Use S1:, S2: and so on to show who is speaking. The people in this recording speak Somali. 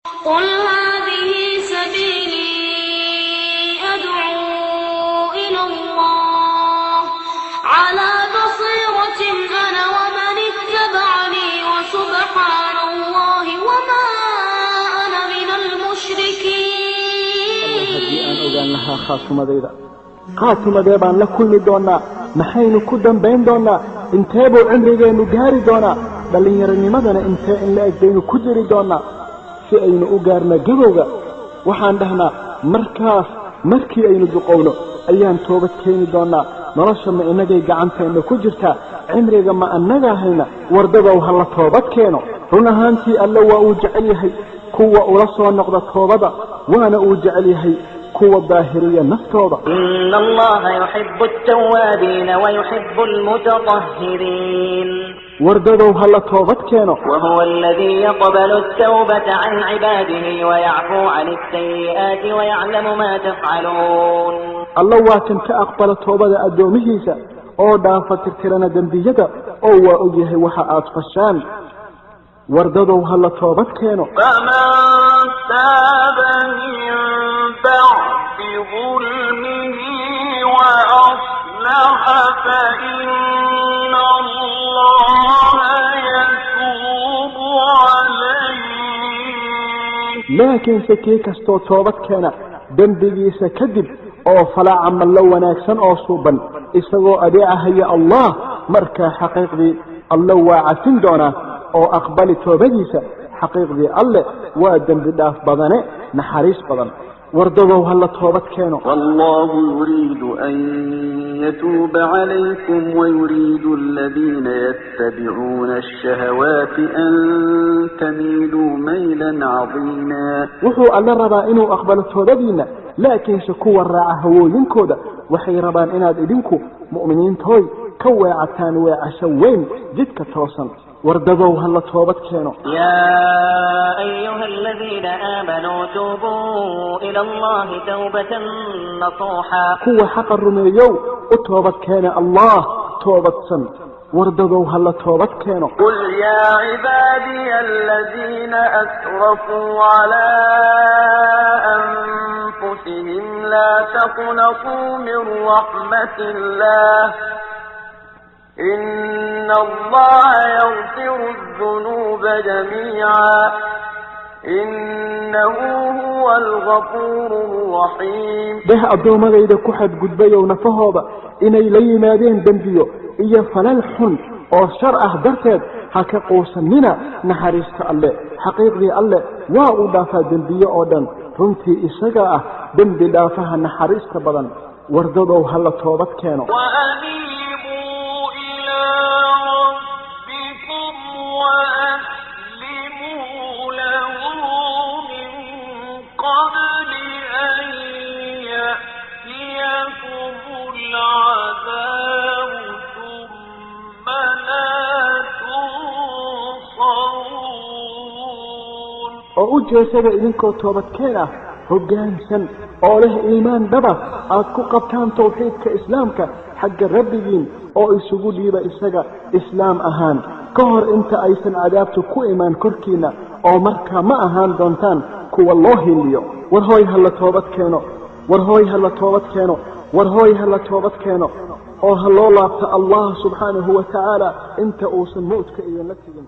S1: قل هذه سبيلي أدعو إلى الله على بصيرة أنا ومن اتبعني وسبحان الله وما أنا من المشركين.
S2: Haddii aan ogaan lahaa khaatumadayda, khaatumadee baan la kulmi doonaa? Maxaynu ku dambayn doonaa? Intee buu cimrigeennu gaari doonaa? Dhallinyaronimadana intee in la eg baynu ku jiri doonaa si aynu u gaarna gabowga? Waxaan dhahnaa markaas markii aynu duqowno ayaan toobad keeni doonaa. Nolosha ma innagay gacanteenna ku jirtaa? Cimriga ma annagaa hayna? Wardadow, ha la toobad keeno. Run ahaantii, Alle waa uu jecel yahay kuwa ula soo noqda toobada, waana uu jecel yahay kuwa daahiriya naftooda.
S3: إن الله يحب التوابين ويحب المتطهرين.
S2: Wardadow, ha la toobad keeno.
S3: وهو الذي يقبل التوبة عن عباده ويعفو عن السيئات ويعلم ما تفعلون.
S2: Alla waa kan ka aqbala toobada addoomihiisa oo dhaafa tirtirana dembiyada, oo waa og yahay waxa aad fashaan. Wardadow, ha la toobad keeno.
S4: فمن تاب من بعد ظلمه وأصلح فإن الله يتوب عليه.
S2: Laakiinse kii kastoo toobad keena dembigiisa kadib oo fala camallo wanaagsan oo suuban isagoo adeecahaya Allah, markaa xaqiiqdii Alle waa cafin doonaa oo aqbali toobadiisa. Xaqiiqdii Alle waa dembi dhaaf badane, naxariis badan. Wardadow, ha la toobad keeno.
S5: والله يريد أن يتوب عليكم ويريد الذين يتبعون الشهوات أن تميلوا ميلا عظيما.
S2: Wuxuu Alle rabaa inuu aqbalo toobadiinna, laakiinse kuwa raaca hawooyinkooda waxay rabaan inaad idinku mu'miniintooy ka weecataan weecasho weyn jidka toosan. Wardadow, ha la toobad keeno.
S3: يا أيها الذين آمنوا توبوا إلى الله توبة نصوحا.
S2: Kuwa xaqa rumeeyow, u toobad keena Allah toobadsan. Wardadow, ha la toobad keeno.
S4: قل يا عبادي الذين أسرفوا على أنفسهم لا تقنطوا من رحمة الله إن الله يغفر الذنوب جميعا إنه هو الغفور الرحيم.
S2: Dheh addoommadayda ku xadgudbayow nafahooda inay la yimaadeen dembiyo iyo falal xun oo shar ah darteed, ha ka quusanina naxariista Alle. Xaqiiqdii, Alle waa uu dhaafaa dembiye oo dhan. Runtii isaga ah dembi dhaafaha naxariista badan. Wardadow, ha la toobad keeno.
S4: وأنيبوا إلى ربكم وأسلموا له من قبل أن يأتيكم العذاب ثم لا تنصرون.
S2: Oo u jeesada idinkoo toobadkeen ah, hoggaansan oo leh iimaan dhaba aad ku qabtaan tawxiidka Islaamka xagga Rabbigiin, oo isugu dhiiba isaga Islaam ahaan ka hor inta aysan cadaabtu ku imaan korkiinna, oo markaa ma ahaan doontaan kuwa loo hiliyo. War hooy, ha la toobad keeno. War hooy, ha la toobad keeno. War hooy, ha la toobad keeno oo ha loo laabto Allah subxaanahu wa tacaala inta uusan mawdka idinla tegin.